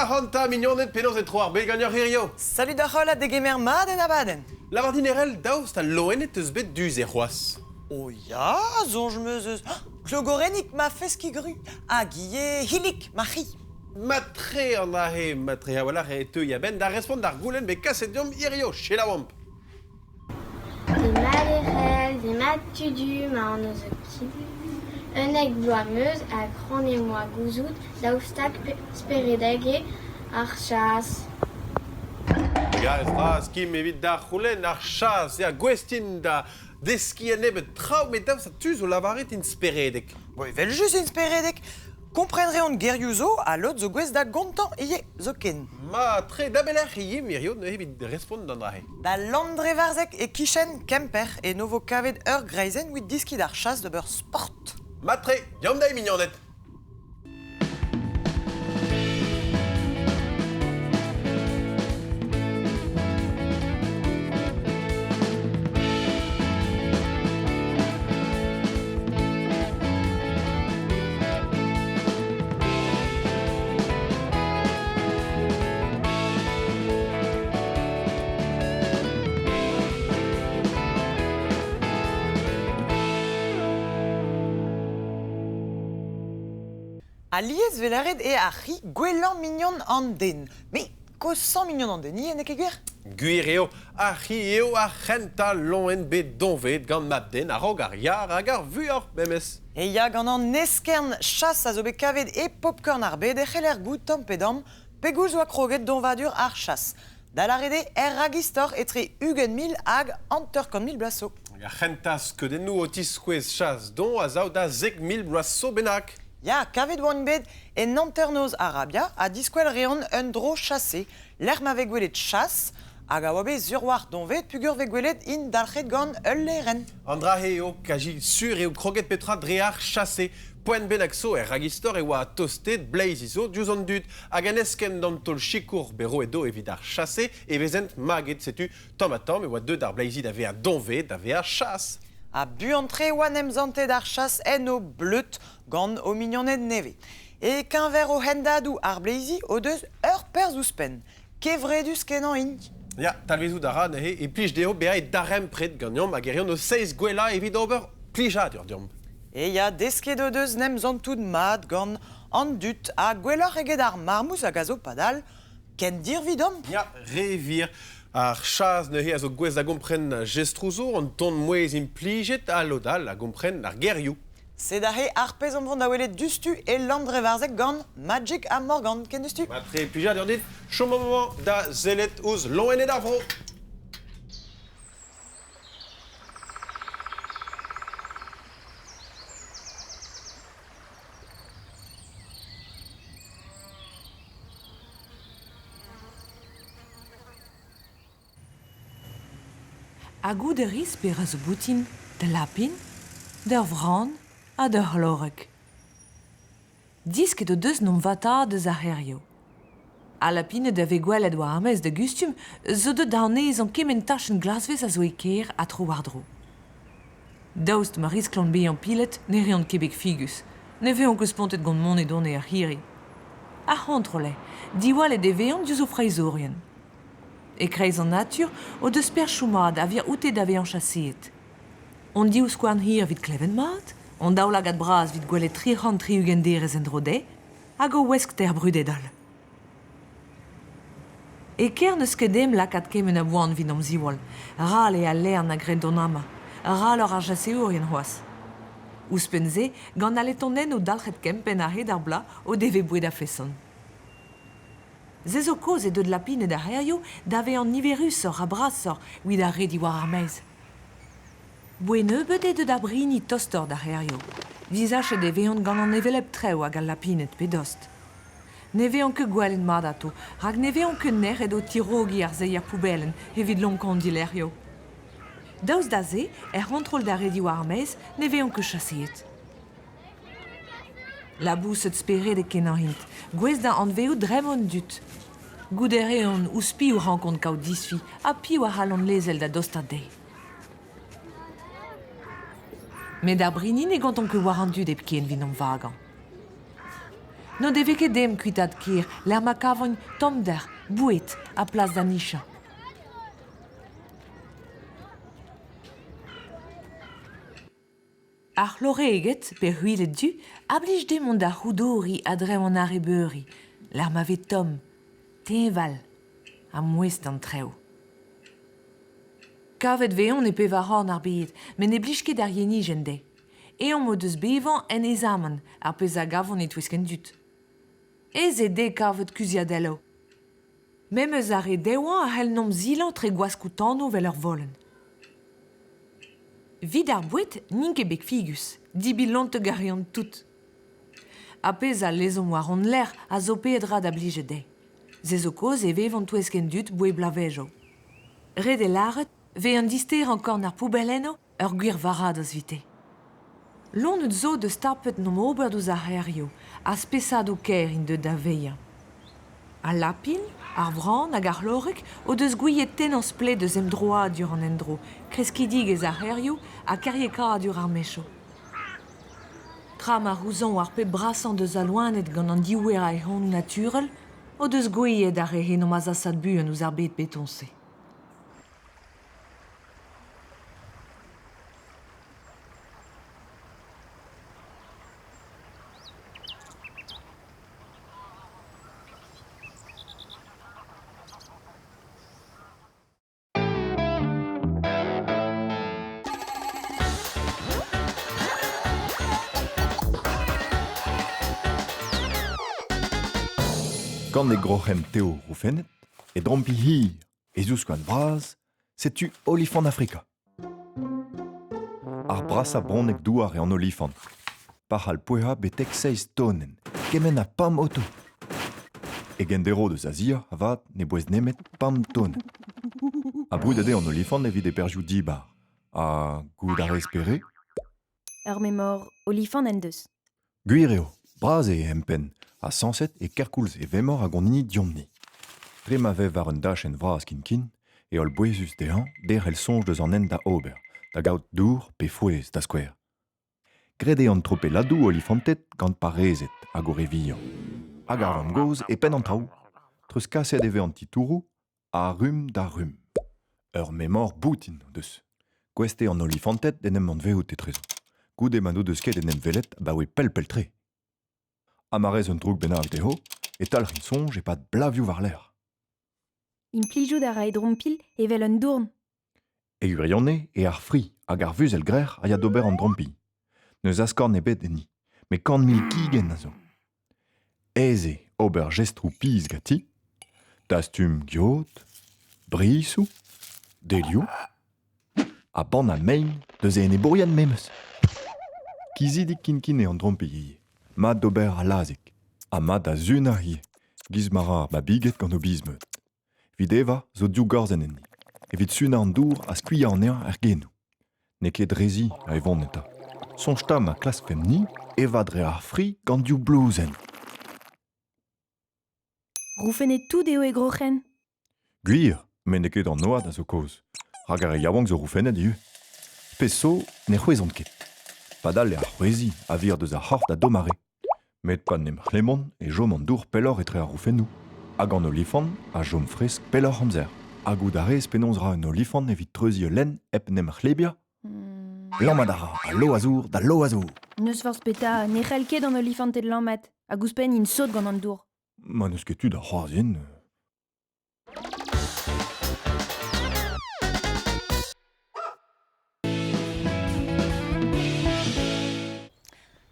Ac'hanta, mignoned, penaos e tro ar bed ganeoc'h hirio? Salut da holl ha degemer mat en abadenn. Lavar din Erell, daoust ha loened eus bet du-se c'hoazh? O ya, soñj 'm eus eus Klogorennig ma feskig-ru hag ivez Hillig ma c'hi. Matre an aze, matre a-walc'h e teuy a-benn da respont d'ar goulenn bet kaset deomp hirio. Selaouomp. Demat Erell, demat Tudu, ma anv zo Kim. 11 vloaz 'm eus ha c'hoant em boa gouzout daoust hag speredek eo ar chas. Trugarez bras, Kim, evit da c'houlenn ar chas. Ya, gouest int da deskiñ un nebeud traoù, met daoust ha tu zo lavaret int speredek? Bon, evel-just int speredek. Kompren reont gerioù zo ha lod zo gouest da gontañ ivez zoken. Mat-tre, da belec'h ivez hiziv neuze evit respont d'an dra-se? Da Landrevarzeg e-kichen Kemper eno vo kavet ur greizenn evit deskiñ d'ar chas d'ober sport. Mat-tre, deomp dezhi mignoned! Alies 'vez lâret eo ar c'hi gwellañ mignon an den. Met kosañ mignon an den ivez, n'eo ket gwir? Gwir eo, ar c'hi eo ar c'hentañ loen bet doñvaet gant mab-den a-raok ar yar hag ar vuoc'h memes. E ya gant an eskern chas a zo bet kavet e popcorn ar bed e c'heller goût tamm pe damm pegoulz oa kroget doñvadur ar chas. Da lâret eo er ragistor etre 20 000 hag 50 000 bloaz zo. Ar c'hentañ skeudennoù o tiskouez chas doñv a sav da 10 000 bloaz zo bennak. Ya, kavet oant bet en hanternoz Arabia ha diskwel reont un dro chase lec'h ma vez gwelet chas hag a oa bet sur-walc'h doñvaet peogwir vez gwelet int dalc'het gant ul lêrenn. An dra-se eo kazi sur eo kroget petra dre ar chase. Poent bennak zo er ragistor e oa tostet bleizi zo diouzh an dud hag en eskemm d'an taol sikour bet roet dezho evit ar chase e vezent maget. Setu tamm-ha-tamm e oa deuet ar bleizi da vezañ doñvaet, da vezañ chas. Ha buan-tre e oa 'n em zantet ar chas en o bleud gant o mignoned nevez. E-keñver o hendadoù ar bleizi o deus ur perzh ouzhpenn. Kevredus-kenañ int. Ya, talvezout a ra neuze e plij dezho bezañ e darempred ganeomp hag e reont o seizh gwellañ evit ober plijadur deomp. E ya, desket o deus 'n em santout mat gant an dud ha gwelloc'h eget ar marmouz hag a zo padal kendirvidomp. Ya, re wir. Ar chas neuze a zo gouest da gompren jestroù zo, an ton-mouezh implijet ha lod all a gompren ar gerioù. Sed aze ar pezh omp vont da welet diouzhtu e Landrevarzeg gant Magic ha Morgan. Ken diouzhtu. Matre plijadur dit, chom amañ da sellet ouzh loened ar vro. Ha goude 'ris petra zo boutin da lapin, d'ur vran ha d'ur c'hloreg. Disket o deus 'n om vataat eus ar c'hêrioù. Al lapined a vez gwelet war ar maez da gustum zo deuet da anezhañ kement tachenn glasvez a zo e kêr ha tro-war-dro. Daoust ma risklont bezañ pilet ne reont ket beg figus, ne vezont ket spontet gant mont-e-done ar c'hirri. Ar c'hontrol eo, diwallet e vezont diouzh o freizhourien. E-kreiz an natur o deus perzhioù mat a vir oute da vezañ chaseet. Hon divskouarn hir evit klevet mat, hon daoulagad bras evit gwelet 360 derez en-dro dezhe, hag o oueskter brudet all. E kêr n'eus ket ezhomm lakaat kement a boan evit hom ziwall. Ral eo al lern a gred dont amañ, raloc'h ar chaseourien c'hoazh. Ouzhpenn-se, gant al letonennoù dalc'het kempenn a-hed ar bloaz o devez boued a-feson. Se zo kaoz eo deuet lapined ar c'hêrioù da vezañ niverusoc'h ha brasoc'h evit ar re diwar ar maez. Boe nebeut eo deuet ar brini tostoc'h d'ar c'hêrioù. Disachet e vezont gant an hevelep trev hag al lapined pe dost. Ne vezont ket gwelet mat atav rak ne vezont ket nec'het o tirogiñ ar seier poubellenn evit lonkañ an dilerc'hioù. Daoust da se, er c'hontrol d'ar re diwar ar maez, ne vezont ket chaseet. Laboused speredek-kenañ int, gouest da anvezout dremm an dud. Goût a reont ouzh piv 'rankont kaout disfi ha piv a c'hallont lezel da dostaat dezhe. Met ar brini ne gontont ket war an dud hepken evit omp vagañ. N'o devez ket dem kuitaat kêr, lec'h ma kavont tommder, boued ha plas da nichañ. Ar c'hloreged, pe c'hwiled du, a blij dezhe mont da c'houdoriñ a-dreñv an arrebeuri, lec'h ma vez tomm, teñval ha mouest an traoù. Kavet 'vezont e pevar c'horn ar bed, met ne blij ket ar yenijenn dezhe. Ezhomm o deus bevañ en aezamant, ar pezh a gavont e-touesk an dud. Aes eo dezhe kavet kuzhiadelloù. Memes ar re devañ a c'hell 'n em silañ tre gwaskoù-tanv 'vel ur volenn. Evit ar boued n'int ket beg-figus, dibilontek a reont tout. Ar pezh a lezomp war hon lerc'h a zo peadra da blijet dezhe. Se zo kaoz e vevont touesk an dud 'boe bloavezhioù. Ret eo lâret 'vez an disterañ korn ar poubellennoù ur gwir varadoz evite. Loened zo deus tapet 'n om ober deus ar c'hêrioù ha spesadoù kaer int deuet da vezañ. Al lapin, ar vran hag ar c'hloreg o deus gouiet tennañ splet eus emdroadur an endro, kreskidigezh ar c'hêrioù ha kêriekadur ar mechoù. Tra ma c'houzañv ar pep brasañ deus al loened gant an diouer a ehonoù naturel o deus gouiet ar re en om azasaat buan ouzh ar bed betoñs-se. Gant e groc'hen tev roufennet, e drompilh hir, e zouskoaz vras, setu olifant Afrika. Ar brasañ bronneg douar eo an olifant. Pa c'hall pouezañ betek seizh tonenn, kement ha pemp oto. E genderv deus Azia, avat, ne bouez nemet pemp tonenn. Ha brudet eo an olifant evit e perzhioù dibar. Ha goût a rez pere? Ur memor olifant en deus. Gwir eo, bras eo e empenn, ha sañset e kerkoulz e vemor hag hon hini deomp-ni. Dre ma vez war un dachenn vras ken-ken, eo hollbouezus dezhañ derc'hel soñj deus an hent da ober, da gaout dour pe frouezh, da skouer. Graet eo an tropelladoù olifanted gant parezed hag o re vihan. Hag ar vamm-gozh e penn an traoù. Treuzkaset e vez an titouroù a rumm da rumm. Ur memor boutin o deus. Gouest eo an olifanted d'en em anvezout etrezo, goude ma n'o deus ket en em welet abaoe pell-pell-tre. Ha ma rez un droug bennak dezho e talc'hint soñj e-pad blavioù war-lerc'h. Implijout a ra e drompilh evel un dourn. E gwirionez eo ar fri hag ar vuzell-grec'h a ya d'ober an drompilh. N'eus askorn ebet enni, met 100 000 kigenn a zo. Aes eo ober jestroù pizh ganti, dastum geot, brisoù, delioù, ha bannañ mein deus e enebourien memes. Kizidik ken-ken eo an drompilh ivez, mat d'ober allazig, ha mat da sunañ ivez, 'giz ma ra ar babiged gant o biz-meud. Evit evañ zo div gorzenn enni, evit sunañ an dour ha skuilhañ anezhañ er genoù. N'eo ket drezi a evont eta. Soñj 'ta ma klaskfemp-ni evañ dre ar fri gant div blouzenn. Roufennet tout eo e groc'hen. Gwir, met n'eo ket an oad a zo kaoz, rak ar re yaouank zo roufennet ivez. Pezh zo, ne c'hwezont ket. Padal eo ar c'hweziñ a vir deus ar c'horf da dommañ re. Met pa 'n em c'hlemmont e chom an dour pelloc'h etre ar roufennoù, hag an olifant a chom fresk pelloc'h amzer. Ha goût a rez penaos 'ra un olifant evit treuziñ ul lenn hep 'n em c'hlebiañ? Lammat a ra a loa-zour da loa-zour. N'eus forzh petra, ne c'hell ket an olifanted lammat, hag ouzhpenn int sot gant an dour. Ma n'eus ket tu da c'hoarzhin.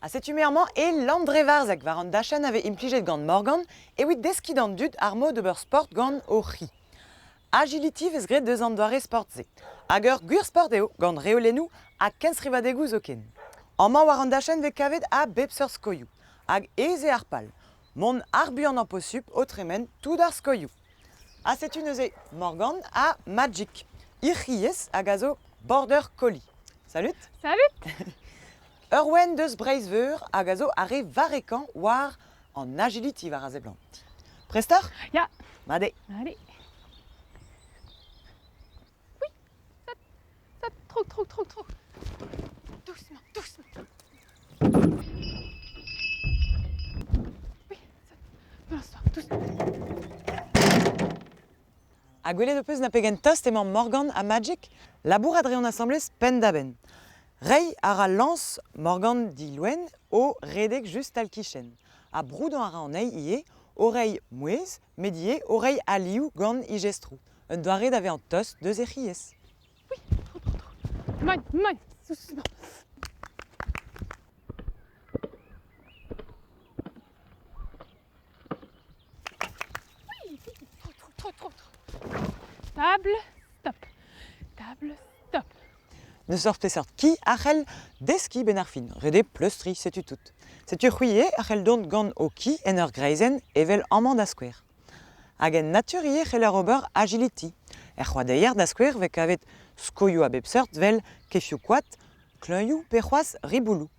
Ha setu me amañ e Landrevarzeg war an dachenn a vez implijet gant Morgan evit deskiñ d'an dud ar mod d'ober sport gant o c'hi. Agility vez graet deus an doare sport-se. Hag ur gwir sport eo, gant reolennoù ha kenstrivadegoù zoken. Amañ war an dachenn vez kavet a bep seurt skoilhoù. Hag aes eo ar pal. Mont ar buanañ posupl o tremen tout ar skoilhoù. Ha setu neuze Morgan ha Magic, irc'hiez hag a zo Border Collie. Salut Salut Ur ouenn deus Breizh-Veur hag a zo ar re varrekañ war an agility war a seblant. Prest oc'h? Ya. Mat eo. Allez. Oui, ça, ça, trop, trop, trop, trop. Doucement, doucement. Oui. Ha gwelet ho peus na pegen tost emañ Morgan ha Magic? Labour a dreont asambles penn-da-benn. Reiñ a ra lañs Morgan Diloen o redek just tal-kichen. Ha broudañ a ra anezhi ivez o reiñ mouezh, met ivez o reiñ alioù gant he jestroù. Un doare da vezañ tost deus he c'hiez. Oui, trop, trop, trop. Magne, magne, doucement. Oui, trop, trop, trop, trop, trop. Table, stop. Table, stop. Ne seurt peseurt ki a c'hell deskiñ 'benn ar fin. Ret eo pleustriñ, setu tout. Setu c'hwi eo a c'hell dont gant ho ki en ur greizenn evel amañ da skouer. Hag en natur ivez c'heller ober agility. Er c'hoadeier da skouer 'vez kavet skoioù a bep seurt 'vel kefioù-koad, kleuñioù pe c'hoazh ribouloù.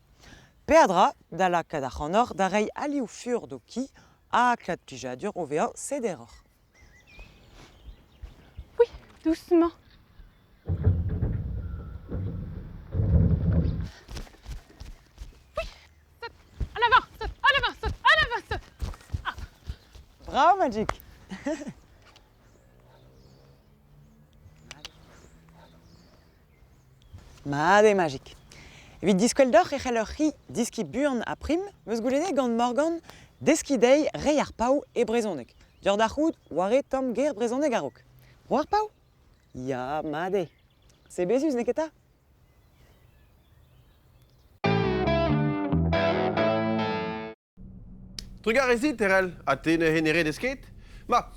Peadra da lakaat ac'hanoc'h da reiñ alioù fur d'ho ki ha klad plijadur o vezañ sederoc'h. Oui, doucement. Oui, saute, à l'avant, saute, à l'avant, saute, à l'avant, saute. Ah. Bravo Magic. Mat eo Magic. Evit diskwel deoc'h e c'hell ur c'hi diskiñ buan ha prim, 'm eus goulennet gant Morgan deskiñ dezhi reiñ ar pav e brezhoneg. Deoc'h da c'hoût war eo tamm ger brezhoneg a-raok. Ro ar pav? Ya, mat eo. Sebezus, n'eo ket 'ta? Trugarez dit, Erell, ha te neuze ne redez ket? Ma,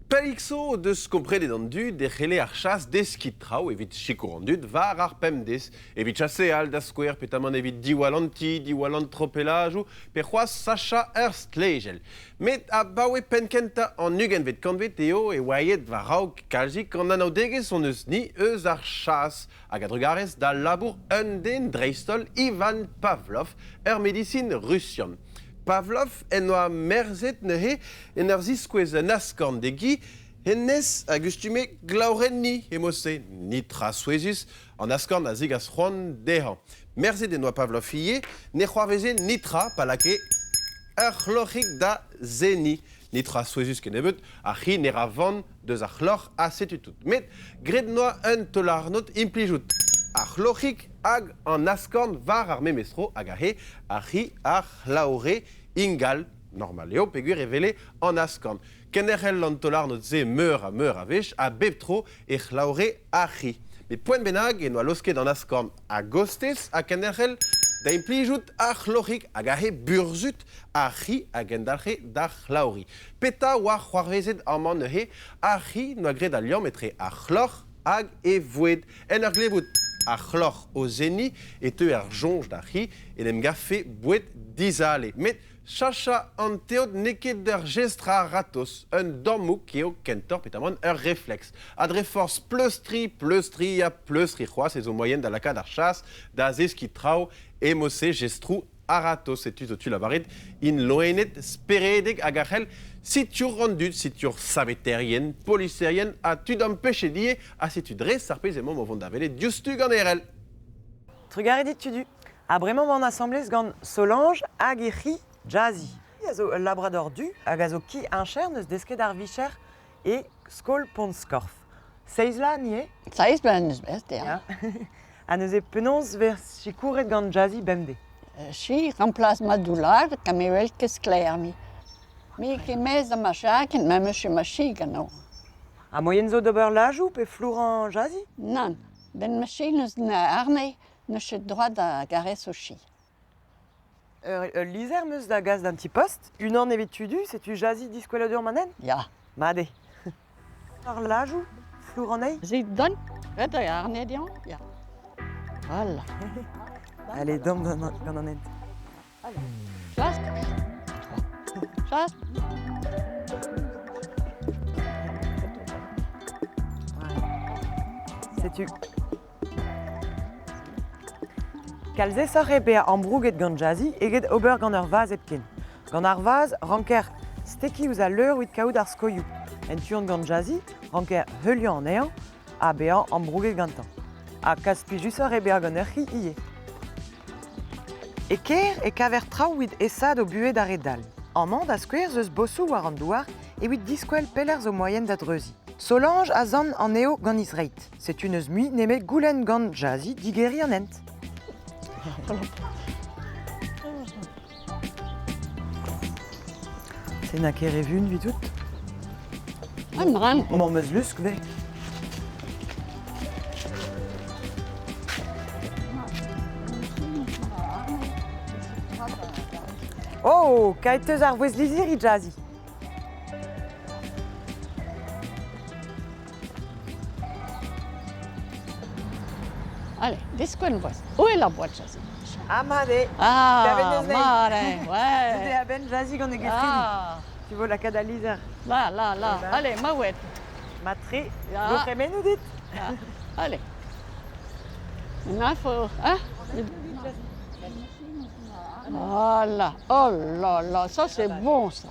pellik zo o deus komprenet an dud e c'helle ar chas deskiñ traoù evit sikour an dud war ar pemdez, evit chaseal da skouer, petamant evit diwall an ti, diwall an tropellajoù, pe c'hoazh sachañ ur stlejell. Met abaoe penn-kentañ an ugentvet kantved eo e oa aet war-raok kalzik an anaoudegezh hon eus-ni eus ar chas hag a-drugarez da labour un den dreist-holl, Ivan Pavlov, ur medisin rusian. Pavlov en doa merzet neuze en ur ziskouez un askorn d'e gi, hennezh a gustume glaourenniñ e-mod-se. Netra souezhus, an askorn a zegas c'hoant dezhañ. Merzet en doa Pavlov ivez ne c'hoarveze netra pa lakae ur c'hloc'hig da seniñ. Netra souezhus kennebeut, ar c'hi ne ra van deus ar c'hloc'h ha setu tout. Met graet 'noa un taol-arnod implijout ar c'hloc'hig hag an askorn war ar memes tro hag aze ar c'hi ar c'hlaoure ingal, normal eo peogwir e wele an askorn. Kenderc'hel an taol-arnod-se meur ha meur a wech ha bep tro e c'hlaoure ar c'hi. Met poent bennak e noa laosket an askorn a-gostez ha kenderc'hel da implijout ar c'hloc'hig hag aze burzhud ar c'hi a gendalc'he da c'hlaouriñ. Petra oa c'hoarvezet amañ neuze? Ar c'hi 'noa graet al liamm etre ar c'hloc'h hag e voued. En ur glevout ar c'hloc'h o seniñ e teu ar soñj d'ar c'hi en em gavfe boued dizale. Met chachañ an teod n'eo ket ur jestr a-ratozh, un dammoug eo kentoc'h petamant ur refleks. Ha dre forzh pleustriñ, pleustriñ ha pleustriñ c'hoazh ez zo moaien da lakaat ar chas da zeskiñ traoù e-mod-se jestroù a-ratozh. Setu zo tu lavaret int loened speredek hag a c'hell sitour an dud, sitour saveterien, poliserien ha tud ampechet ivez. Ha setu dres ar pezh emaomp o vont da welet diouzhtu gant Erell. Trugarez dit Tudu. Ha bremañ emaon asambles gant Solange hag he c'hi Jazzy. A zo ul labrador du hag a zo ki heñcher 'neus desket ar vicher e skol Pont-Skorf. Seizh vloaz ni eo? Seizh vloaz 'neus bet, ya. Ha neuze penaos 'vez sikouret gant Jazzy bemdez? Si, remplace ma doulard ha me wel ket sklaer mi. Me ket maez da ma jakenn, ma 'meus ma chi ganeomp. Ha moaien zo d'ober lajoù pe flourañ Jazzy? Nann, benn ma chi n'eus na arne, n'eus ket droad da gareso chi. Ul lizher 'm eus da gas d'an ti-post. Unan evit Tudu, setu Jazzy diskweladur ma nen? Ya. Mat eo. Ar lajoù, flour anezhi? Zit don, ret eo arne dezhañ, ya. Voilà. Allez, dom gant an hent. Chas. Chas. Setu. Kalz aesoc'h eo bezañ ambrouget gant Jazzy eget ober gant ur vazh hepken. Gant ar vazh 'ranker stekiñ ouzh al leur evit kaout ar skoilhoù. En tu-hont gant Jazzy 'ranker heuliañ anezhañ ha bezañ ambrouget gantañ. Ha kalz plijusoc'h eo bezañ gant ur c'hi ivez. E kêr e kaver traoù evit aesaat o buhez d'ar re dall. Amañ, da skouer, 'z eus bosoù war an douar evit diskwel pelec'h zo moaien da dreuziñ. Solange a zant anezho gant he zreid. Setu n'eus mui nemet goulenn gant Jazzy digeriñ an hent. Se n'a ket re vun 'vidout? Ah, bremañ. Mañ 'm eus lusk 'vez. Oh, kaet eus ar voest-lizhiri, Jazzy. Allez, diskouen voest. Où est la boîte, Jazzy? Ah, mat eo. Ah, Kavet neus mat eo, ouais. Deuet a-benn Jazzy gant e gefridi. Ah. Tu vo lakaat al lizher. Là, là, là. Allez, maouet. Mat-tre. Ya. Gourc'hemennoù dit. Ya. Allez. Maintenant, il faut... Hein? Voilà. Oh là là, ça c'est bon ça.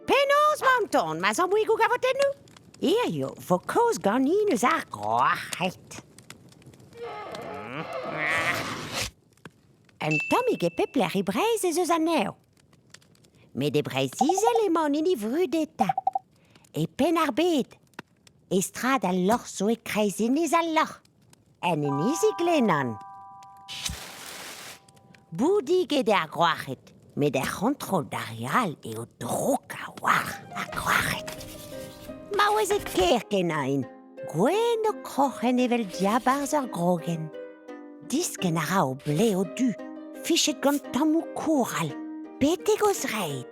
Penaos 'mañ an ton ma zammouigoù gavotennoù? Hirio 'vo kaoz ganin eus ar gwrac'hed. Un tammig e pep lec'h e Breizh ez eus anezho. Met e Breizh-Izel emañ an hini vrudetañ. E Penn-ar-Bed, e strad al Loc'h zo e-kreiz Enez al Loc'h, en inizi Glenan. Boudiget eo ar gwrac'hed, met er c'hontrol d'ar re all eo drouk a-walc'h ar gwrac'hed. Maouezed ker kenañ int, gwenn o kroc'hen evel diabarzh ur grogenn. Diskenn a ra o blev du, fichet gant tammoù koural, betek o zreid.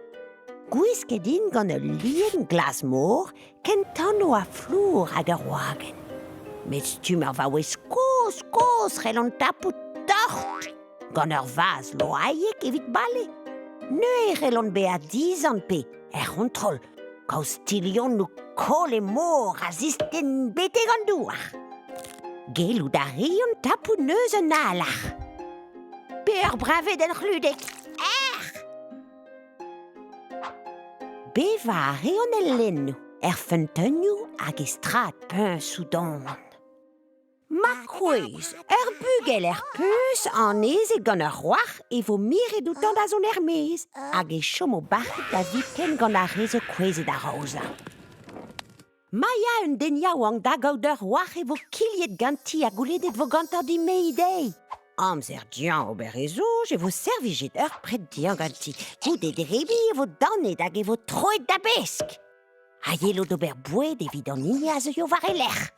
Gwisket int gant ul lien glas-mor ken tano ha flour hag ur wagenn. Met stumm ar vaouez kozh-kozh c'hellont tapout tort gant ur vazh loaiek evit bale. Neuze e c'hellont bezañ dizant pe, er c'hontrol, kaostilhonoù kole-mor a ziskenn betek an douar. Gellout a reont tapout neuz un alarc'h. Pe ur bravedenn c'hludek. Erc'h! Bevañ a reont el lennoù, er feunteunioù hag e strad puñsoù don. Ma kouezh ur bugel er puñs annezet gant ur c'hoar e vo miret outañ da zont er-maez hag e chomo bac'het da viken gant ar re zo kouezhet a-raozañ. Ma ya un den yaouank da gaout ur c'hoar e vo kilhet ganti ha goulennet vo gantañ dime'iñ dezhi. Amzer dezhañ ober e soñj e vo servijet ur pred dezhañ ganti. Goude debriñ e vo daonet hag e vo troet da besk. A yelo d'ober boued evit an hini a zeuio war e lerc'h.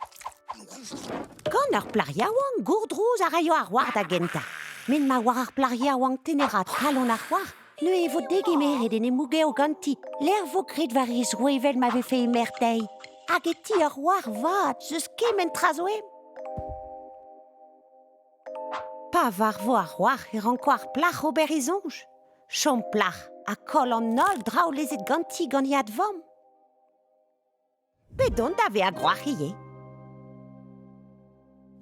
Gant ur plac'h yaouank gourdrouz a raio ar c'hoar da gentañ. Met ma oar ar plac'h yaouank teneraat kalon ar c'hoar, neuze e vo degemeret en he mougev ganti, lec'h vo graet war he zro evel ma vefe he merc'h dezhi. Hag e ti ur c'hoar vat 'z eus kement tra zo eo. Pa varvo ar c'hoar e ranko ar plac'h ober he soñj. Chom plac'h ha koll an holl draoù lezet ganti gant he advamm. Pe dont da vezañ gwrac'h ivez.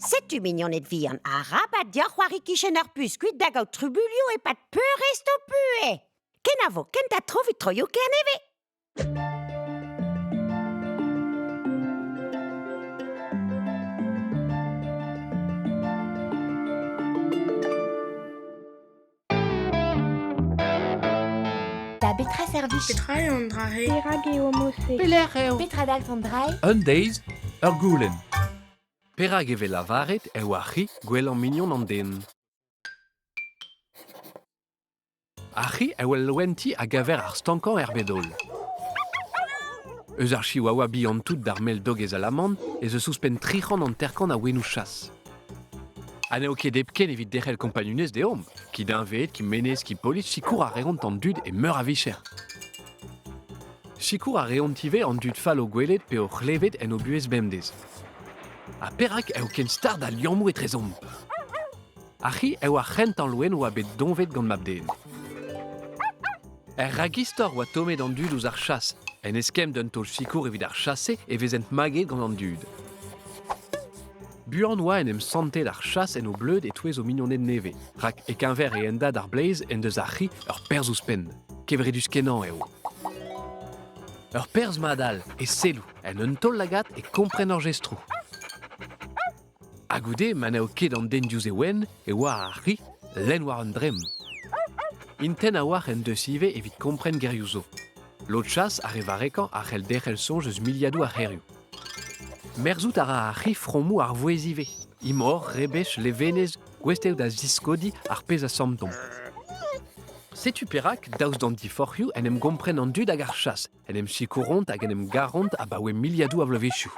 Setu mignoned vihan, arabat deoc'h c'hoari kichen ar puñs kuit da gaout trubuilhoù e-pad peurrest ho puhez. Kenavo, kentañ tro 'vit troioù Kernevez. Da betra servij Petra eo an dra-se Perak eo mod-se Pelec'h eo Petra dalv an dra-se Un deiz, ur goulenn. Perak e vez lavaret eo ar c'hi gwellañ mignon an den? Ar c'hi a wel loen-ti a gaver ar stankañ er bed-holl. Eus ar chihuahua bihan-tout d'ar mell dogez alaman ez eus ouzhpenn 350 a ouennoù chas. Ha n'eo ket hepken evit derc'hel kompagnunezh deomp, ki deñved, ki menez, ki polis, sikour a reont an dud e meur a vicher. Sikour a reont ivez an dud fall o gwelet pe o c'hlevet en o buhez bemdez. Ha perak eo ken start al liammoù etrezomp? Ar c'hi eo ar c'hentañ loen oa bet doñvet gant mab-den. Er ragistor oa tommet an dud ouzh ar chas. En eskemm d'un taol sikour evit ar chase e vezent maget gant an dud. Buan oa en em santet ar chas en o bleud e touez o mignoned neve. Rak e keñver e endad ar bleiz en deus ar c'hi ur perzh ouzhpenn. Kevredus kenañ eo. Ur perzh mat all, e selloù, en un taol lagad e kompren ur jestroù. Ha goude, ma n'eo ket an den diouzh e ouenn, e oa ar c'hi lenn war un dremm. Intent a-walc'h en deus ivez evit kompren gerioù zo. Lod chas ar re varrekañ a c'hell derc'hel soñj eus miliadoù a c'herioù. Merzout a ra ar c'hi fromoù ar vouezh ivez. Imor, rebech, levenez, gouest eo da ziskodiñ ar pezh a santomp. Setu perak, daoust d'an diforc'hioù, en em gompren an dud hag ar chas, en em sikouront hag en em garont abaoe miliadoù a vloavezhioù.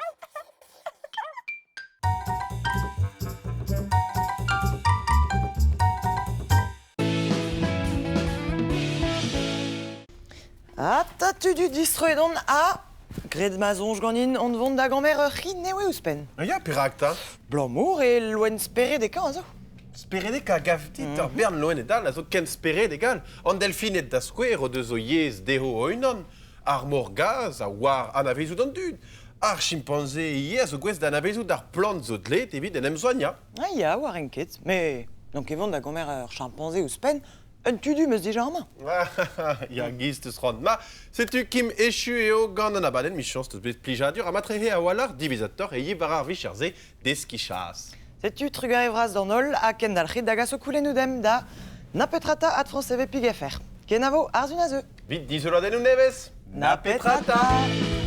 Ata tudu distroet on ha graet ma soñj ganin on vont da gamer ur c'hi newe ouzhpenn. Ya, perak 'ta? Blamour e loen speredekañ a zo. Speredek a gav dit ur bern loened all a zo ken speredek all. An delfined da skouer o deus o yezh dezho o-unan. Ar mor-gaz a oar anavezout an dud. Ar chimpanze ivez a zo gouest da anavezout ar plant zo dleet evit en em soagnañ. Ah ya, war ket. Mais n'on ket vont da gomer ur chimpanze ouzhpenn. Un tudu 'meus dija amañ. Ya, giz teus c'hoant. Ma, setu kim echu eo gant an abadenn michañs teus bet plijadur ha matrehe a-walc'h diwezhatoc'h e yi war ar vicher-se deskiñ chas. Setu trugarez vras d'an holl ha kendalc'hit da gas ho koulennoù demp da na petra 'ta at France TV pig fr. Kenavo, arzun a zeu. Vit dizoloadennoù nevez. Na petra 'ta.